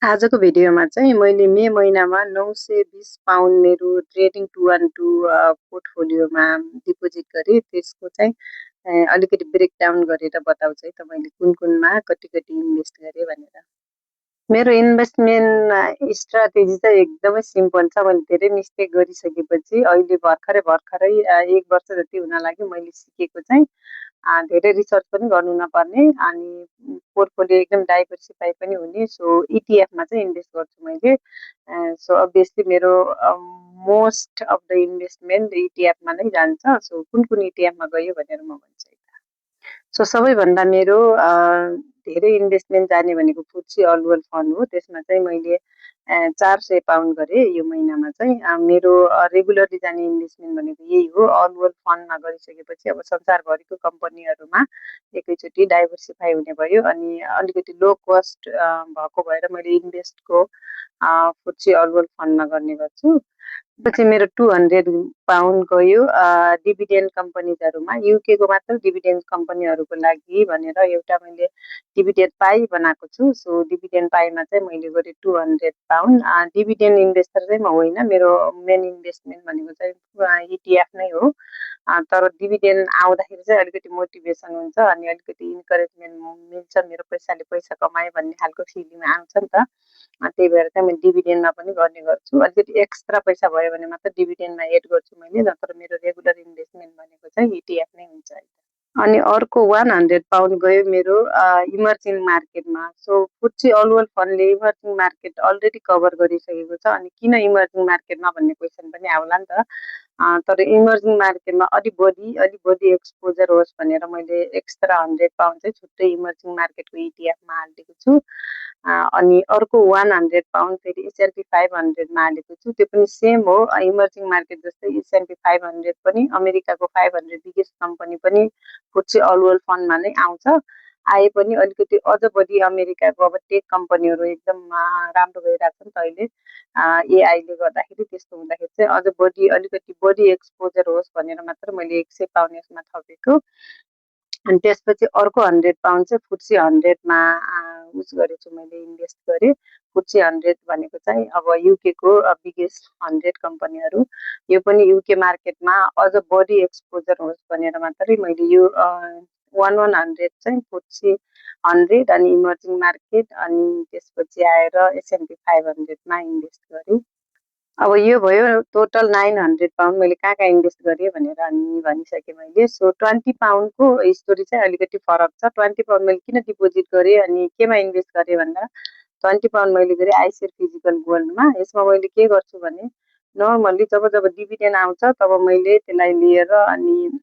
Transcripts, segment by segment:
आजको भिडियोमा चाहिँ मैले मे महिनामा 920 पाउन्ड मेरो ट्रेडिङ 212 पोर्टफोलियोमा डिपोजिट गरेँ। त्यसको चाहिँ अलिकति ब्रेकडाउन गरेर बताउँछु है त मैले कुनमा कति इन्भेस्ट गरेँ भनेर। मेरो इन्भेस्टमेन्ट स्ट्राटेजी चाहिँ एकदमै सिम्पल छ। मैले धेरै मिस्टेक गरिसकेपछि अहिले भर्खरै 1 वर्ष जति हुन लाग्यो मैले सिकेको चाहिँ धेरै रिसर्च पनि गर्नु नपर्ने अनि पोर्टफोलियो एकदम डाइभर्सिफाई पनि हुने। सो इटिएफमा चाहिँ इन्भेस्ट गर्छु मैले। सो अभियसली मेरो मोस्ट अफ द इन्भेस्टमेन्ट इटिएफमा नै जान्छ। सो कुन इटिएफमा गयो भनेर म भन्छु। सो सबैभन्दा मेरो धेरै इन्भेस्टमेन्ट जाने भनेको FTSE All World फन्ड हो। त्यसमा चाहिँ मैले 400 पाउन्ड गरेँ यो महिनामा चाहिँ। मेरो रेगुलरली जाने इन्भेस्टमेन्ट भनेको यही हो। अल वर्ल्ड फन्डमा गरिसकेपछि अब संसारभरिको कम्पनीहरूमा एकैचोटि डाइभर्सिफाई हुने भयो अनि अलिकति लो कस्ट भएको भएर मैले इन्भेस्टको FTSE All World फन्डमा गर्ने गर्छु। पछि मेरो 200 पाउन्ड गयो डिभिडेन्ड कम्पनीजहरूमा। युकेको मात्र डिभिडेन्ड कम्पनीहरूको लागि भनेर एउटा मैले डिभिडेन्ड पाई बनाएको छु। सो डिभिडेन्ड पाईमा चाहिँ मैले गरेँ 200 पाउन्ड। डिभिडेन्ड इन्भेस्टर चाहिँ म होइन, मेरो मेन इन्भेस्टमेन्ट भनेको चाहिँ इटिएफ नै हो। तर डिभिडेन्ड आउँदाखेरि चाहिँ अलिकति मोटिभेसन हुन्छ अनि अलिकति इन्करेजमेन्ट मिल्छ, मेरो पैसाले पैसा कमाएँ भन्ने खालको फिलिङ आउँछ नि त। त्यही भएर चाहिँ मैले डिभिडेन्डमा पनि गर्ने गर्छु। अलिकति एक्स्ट्रा पैसा भयो भने मात्र डिभिडेन्डमा एड गर्छु मैले, नत्र मेरो रेगुलर इन्भेस्टमेन्ट भनेको चाहिँ इटिएफ नै हुन्छ। अनि अर्को 100 पाउन्ड गयो मेरो इमर्जिङ मार्केटमा। सो FTSE All World फन्डले इमर्जिङ मार्केट अलरेडी कभर गरिसकेको छ अनि किन इमर्जिङ मार्केटमा भन्ने क्वेसन पनि आउला नि त। तर इमर्जिङ मार्केटमा अलि बढी एक्सपोजर होस् भनेर मैले एक्स्ट्रा 100 पाउन्ड चाहिँ छुट्टै इमर्जिङ मार्केटको इटिएफमा हालिदिएको छु। अनि अर्को 100 पाउन्ड फेरि S&P 500मा हालेको छु। त्यो पनि सेम हो, इमर्जिङ मार्केट जस्तै S&P 500 पनि अमेरिकाको 500 बिगेस्ट कम्पनी पनि FTSE All World फन्डमा नै आउँछ। आए पनि अलिकति अझ बढी अमेरिकाको अब टेक कम्पनीहरू एकदम राम्रो भइरहेको छ नि त अहिले एआईले गर्दाखेरि। त्यस्तो हुँदाखेरि चाहिँ अझ अलिकति बढी एक्सपोजर होस् भनेर मात्र मैले 100 पाउन्ड यसमा थपेको। अनि त्यसपछि अर्को 100 पाउन्ड चाहिँ FTSE 100मा उस गरेको छु मैले, इन्भेस्ट गरेँ। FTSE 100 भनेको चाहिँ अब युकेको बिगेस्ट 100 कम्पनीहरू। यो पनि युके मार्केटमा अझ बढी एक्सपोजर होस् भनेर मात्रै मैले यो 100 चाहिँ FTSE 100 अनि इमर्जिङ मार्केट अनि त्यसपछि आएर S&P 500मा इन्भेस्ट गरेँ। अब यो भयो टोटल 900 पाउन्ड मैले कहाँ इन्भेस्ट गरेँ भनेर अनि भनिसकेँ मैले। सो 20 पाउन्डको स्टोरी चाहिँ अलिकति फरक छ। 20 पाउन्ड मैले किन डिपोजिट गरेँ अनि केमा इन्भेस्ट गरेँ भन्दा 20 पाउन्ड मैले गरेँ आइसेयर फिजिकल गोल्डमा। यसमा मैले के गर्छु भने नर्मल्ली जब डिभिडेन्ड आउँछ तब मैले त्यसलाई लिएर अनि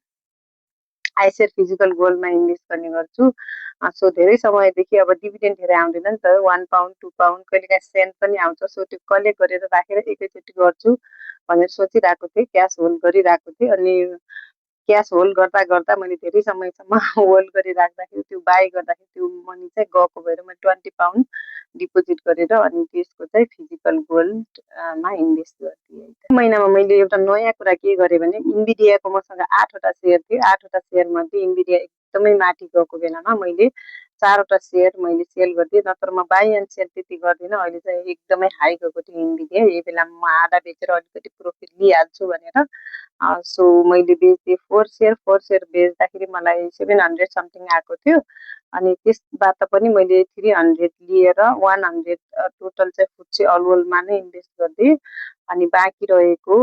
आइसेयर फिजिकल गोल्डमा इन्भेस्ट गर्ने गर्छु। सो धेरै समयदेखि अब डिभिडेन्ड धेरै आउँदैन नि त, 1 पाउन्ड 2 पाउन्ड कहिलेकाहीँ सेन्ट पनि आउँछ। सो त्यो कलेक्ट गरेर राखेर एकैचोटि गर्छु भनेर सोचिरहेको थिएँ, क्यास होल्ड गरिरहेको थिएँ। अनि क्यास होल्ड गर्दा मैले धेरै समयसम्म होल्ड गरिराख्दाखेरि त्यो बाई गर्दाखेरि त्यो मनी चाहिँ गएको भएर मैले 20 पाउन्ड डिपोजिट गरेर अनि त्यसको चाहिँ फिजिकल गोल्डमा इन्भेस्ट गरिदिएँ। महिनामा मैले एउटा नयाँ कुरा के गरेँ भने इन्भिडियाको मसँग 8वटा सेयर थियो। 8वटा सेयरमध्ये इन्भिडिया एकदमै माथि गएको बेलामा मैले 4वटा सेयर मैले सेल गरिदिएँ। नत्र म बाई एन्ड सेल त्यति गर्दिनँ। अहिले चाहिँ एकदमै हाई गएको थियो इन्भिडिया, यही बेलामा म आधा बेचेर अलिकति प्रफिट लिइहाल्छु भनेर सो मैले बेच्दिएँ 4 सेयर बेच्दाखेरि मलाई 700 समथिङ आएको थियो। अनि त्यसबाट पनि मैले 300 लिएर 100 टोटल चाहिँ FTSE All Worldमा नै इन्भेस्ट गरिदिएँ। अनि बाँकी रहेको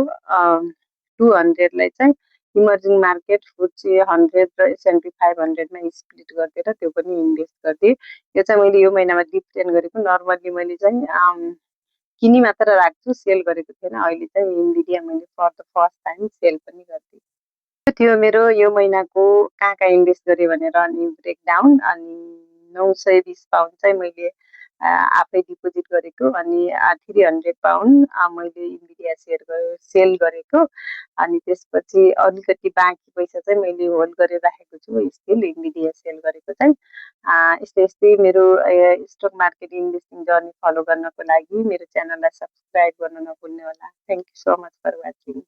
200लाई चाहिँ इमर्जिङ मार्केट FTSE 100 र S&P 500मा स्प्लिट गरिदिएर त्यो पनि इन्भेस्ट गरिदिएँ। यो चाहिँ मैले यो महिनामा डिप ट्रेन गरेको। नर्मल्ली मैले चाहिँ किनी मात्र राख्छु, सेल गरेको थिएन। अहिले चाहिँ इन्भिडिया मैले for the first time sell पनि गरिदिएँ। त्यो थियो मेरो यो महिनाको कहाँ इन्भेस्ट गरेँ भनेर अनि ब्रेकडाउन। अनि 920 पाउन्ड चाहिँ मैले आफै डिपोजिट गरेको अनि 300 पाउन्ड मैले इन्भिडिया सेल गरेको। अनि त्यसपछि अलिकति बाँकी पैसा चाहिँ मैले होल्ड गरेर राखेको छु स्टिल इन्भिडिया सेल गरेको चाहिँ। यस्तै मेरो stock market investing journey follow गर्नको लागि मेरो च्यानललाई सब्सक्राइब गर्न नभुल्नु होला। Thank you so much for watching.